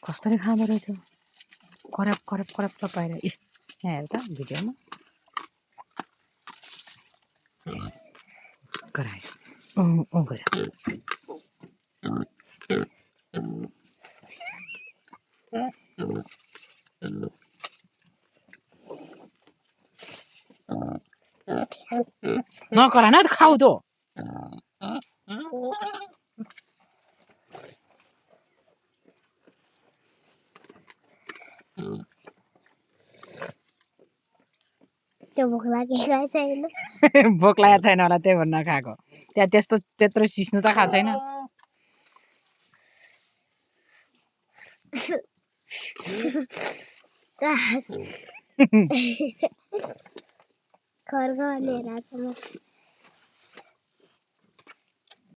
कसरी खाँदो रहेछ करप करप करप लगाएर इ यहाँ हेर त भिडियोमा गरायो गऱ्यो नकरा न खाऊ त भोक लागेको छैन भोक लागेको छैन होला त्यही भन्न खाएको त्यहाँ त्यत्रो सिस्नु त खाएको छैन खर्ग भनेर